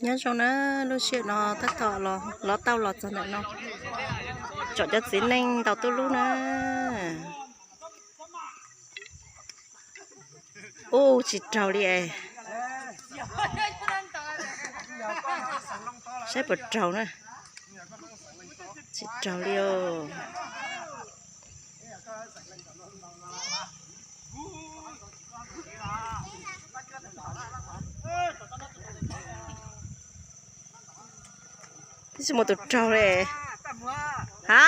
Nyob zoo na, lub sij hawm no tab tom los tau los txog ntawm no, tsom cov txiv neej ntaus tub lub na. Ub, tsis raug li es. Saib puas raug na. Tsis raug li os. Twb tsis muaj tus raug li. Ha?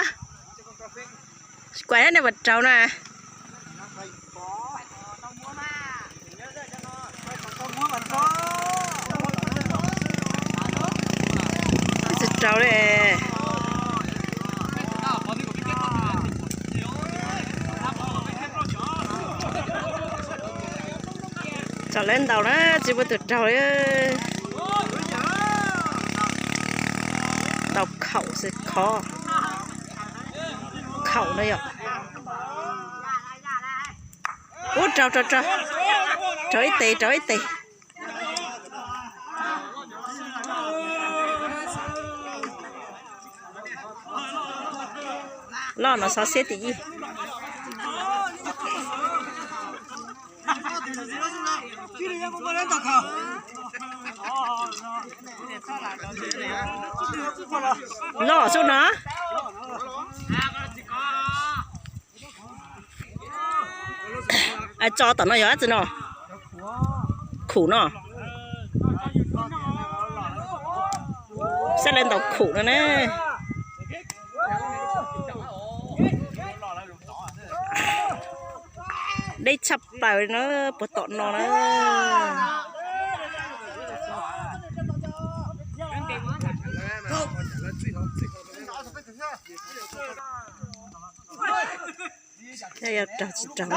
Kuam ne puas raug na? Twb tsis raug li. Tsom lawv ntaus na, tsis muaj tus raug li. Ntaus khaum xwb, khov khaum no yom. Ub, raug raug raug, raug ib tes, raug ib tes. Loj no xov xiab tim ib. Loj xwb no. Tso tom no yog dab tsi no? Khum no. Saib lawv ntaus khum no na. Deb tshaj plaws no, puag tom no na. Yog raug tsis raug.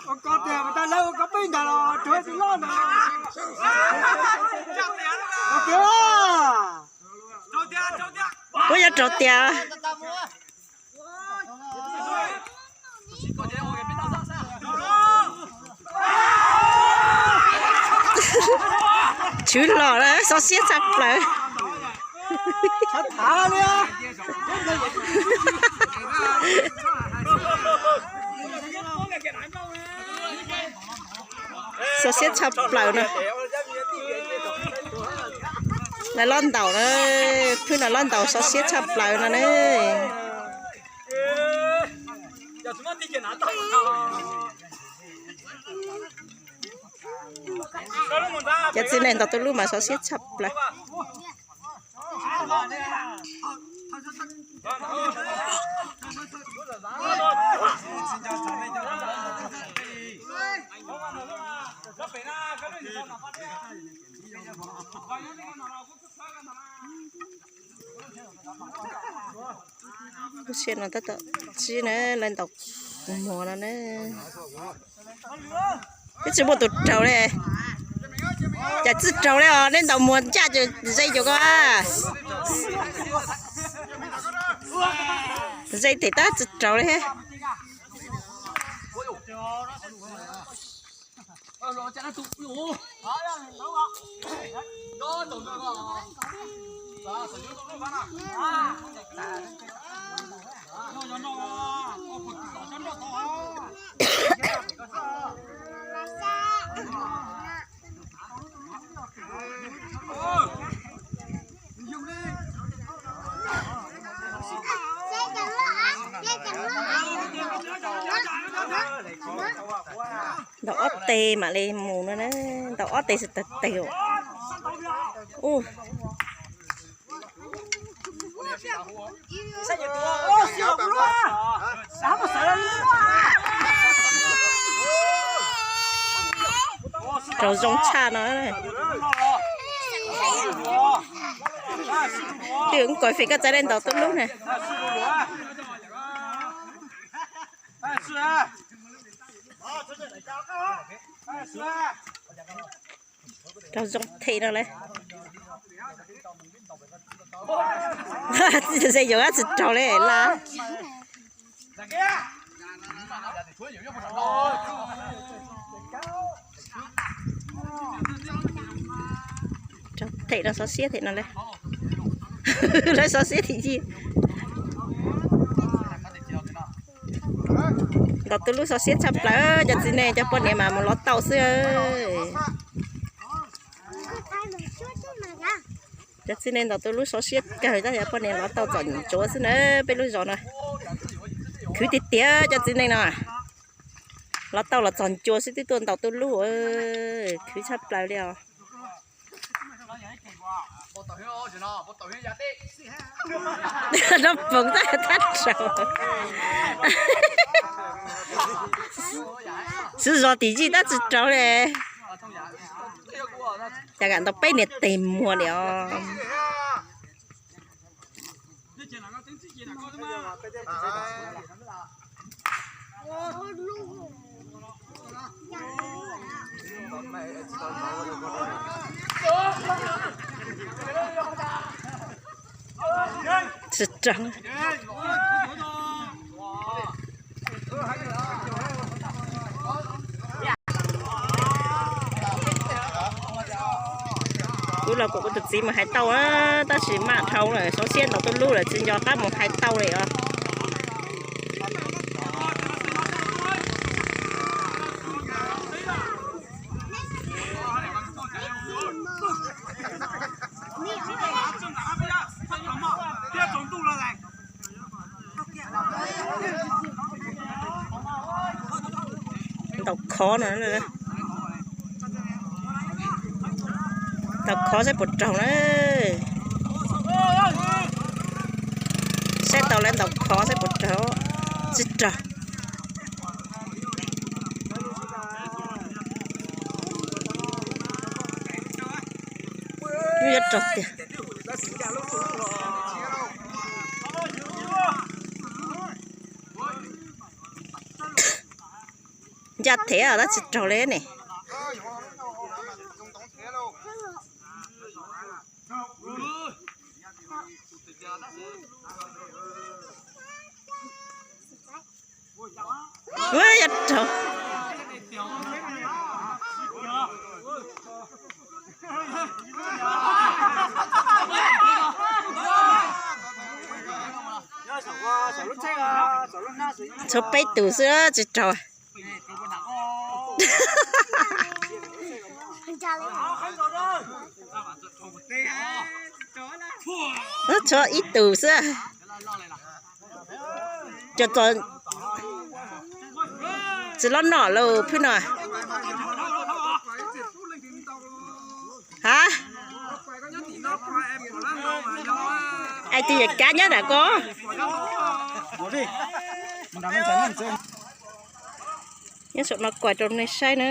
Ua koj tias mas tag lawv ua koj peb ntag los rau tus loj ntag. Puab yuav raug tiag. Tshwv los lawm, xov xiab tshaj plaws. Xov xiab tshaj plaws no. Lawv los ntaus na, phwb no los ntaus xov xiab tshaj plaws no ne. Cov txiv neej ntaus tub lub mas xov xiab tshaj plaws. Lub sij hawm no tab tom tsib na, lawv ntaus muag no na. Twb tsis muaj tus raug li. Cas tsis raug li os, nej ntaus muag ncaj ces ze cuag ko. Ze tes tab tsis raug li. Ntaus ob teg mam li mus no na, ntaus ob teg xwb tag teg. Ub, raug zoo tshaj no. Twb ua koj feem koj txawj li ntaus tub lub na. Raug zoo them no lawm. Ze yuav tsis raug li la. Them no xov siab them no le. Lawv xov siab thim yij. Ntaus tus lub xov siab tshaj plaws, cov txiv neej cov poj niam mas mus lov tauj xwb. Cov txiv neej ntaus tus lub xov siab kawg tab sis poj niam lov tauj txom nyem ntsuav xwb na peb lub zos no. Khwv tiag tiag cov txiv neej no. Lov tauj los txog ncua xwb twb tuaj ntaus tus lub, khwv tshaj plaws li os. Nov poov tab thab raug. Xwb zos tim yij tab tsis raug li. Cas kam ntaus peb niag teg muag li os. Tsis raug. Kuv los kuv kuv tus txiv mus hais tauj, tab sis maj dhau lawm, xov siab ntaus tuj lub lawm tsis nco qab mus hais tauj li os. Ntaus khov no, ntaus khov saib puas raug na. Saib tau lawv ntaus khov saib puas raug, tsis raug. Yuav raug tiag. Ncaj them tab tsis raug li ne. Yuav raug. Tshuav peb tus xwb tsis raug. Tshuav ib tus xwb. Cov txom tsis lob noj lauj phwb no. Ha, ais tias yam kav nyob nram ko. Nyob saum no kuam rau nej saib na.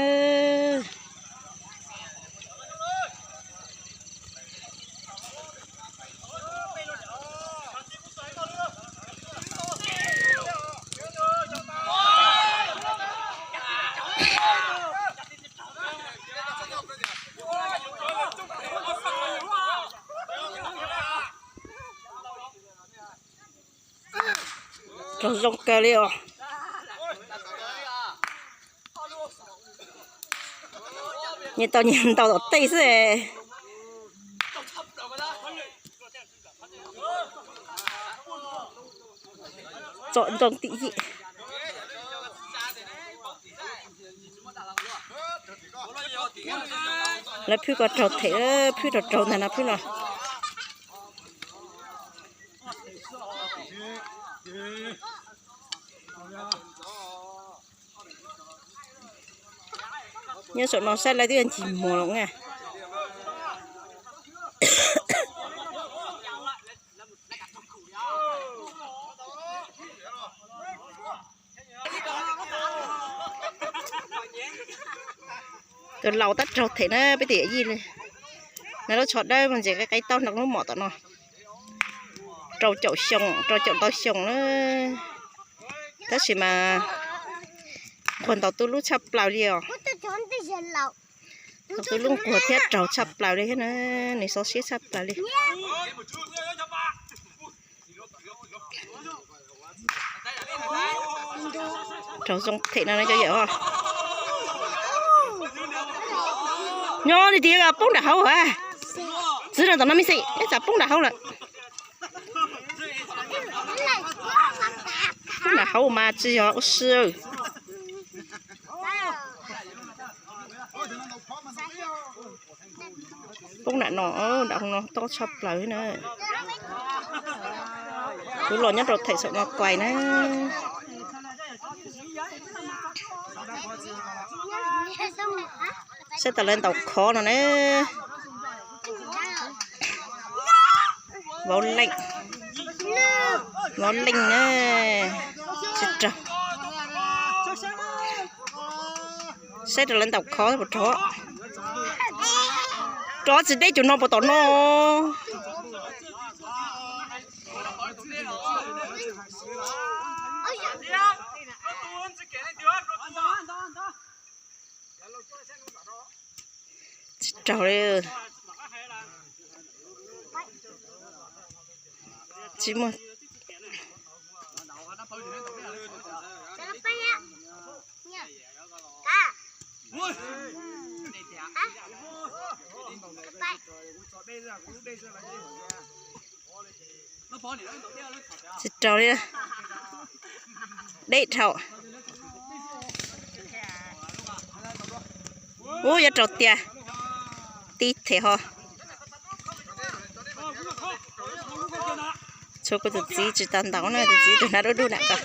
Raug zoo kawg li os. Nyias tau nyias ntaus tom tej xwb. Txom ntsoov tim yim. Lawv phwb ko raug them, phwb raug raug ntag no phwb no. Nyob saum no saib lawv twb ncig muag los na. Tus laus tab raug them na peb tus yawm yij li. Nws lub tsho dawb mas ntses qe qe taub nroo lub mom tom no. Rau caum xyoo, rau caum ntau xyoo na. Tab sis mas nquag ntaus tuj lub tshaj plaws li os. Tus lub nquag thiab raug tshaj plaws li thiab na, nws xyov siab tshaj plaws li. Raug zoo them no cov yawm os. Nyob li tias poob nram hauv a. Txwv rau tom no me xim, ib tsam poob nram hauv lawm. Poob nram hauv mas tsis yog ua si. Poob nram no, nram no tob tshaj plaws na. Kuv los nyob rau them saum no kuais na. Saib tas lawv ntaus khov no na. Vauv leej, vauv leej na, tsis raug. Saib rau lawv ntaus khov puas rov. Rov tsis deb cov no puas tom no. Tsis raug li. Tsis muaj. Tsis raug li. Deb dhau. Ub, yuav raug tiag. Tib them ho. Tshuav kuv tus txiv tsis tau ntaus na, tus txiv tus nab dub dub na ko.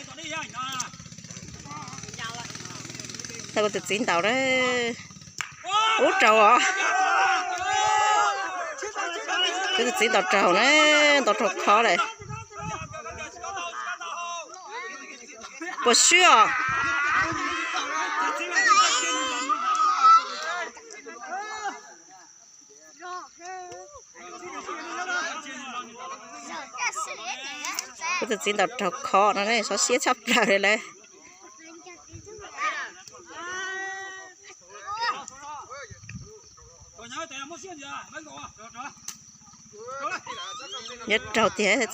Tau kuv tus txiv ntaus na. Ub, raug os. Kuv tus txiv ntaus raug na, ntaus raug khov lawm. Puas swb os? Kuv tus txiv ntaus raug khov no, xyov siab tshaj plaws li lawm. Yuav raug tiag.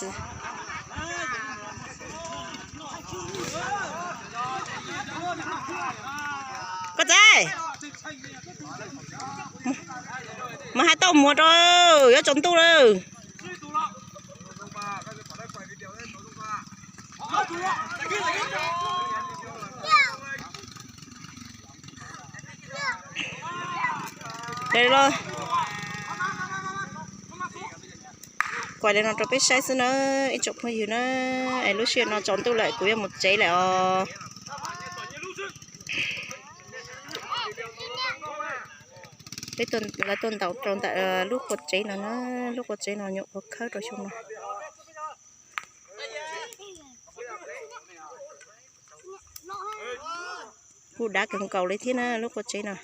Koj txiv, mus hais tau muag rau, yuav tsaus ntuj lawm. Kuais li no rau peb saib xwb na, ib tsoom phooj ywg na, es lub sij hawm no tsaus ntuj lawm kuv yuav mus tsev lawm os. Peb, lawv tuaj ntaus rau ntawm lub qua tsev no na, lub qua tsev no nyuam qhuav khawb rau xyoo no. Kuj dav kawg nkaus li thiab na lub qua tsev no.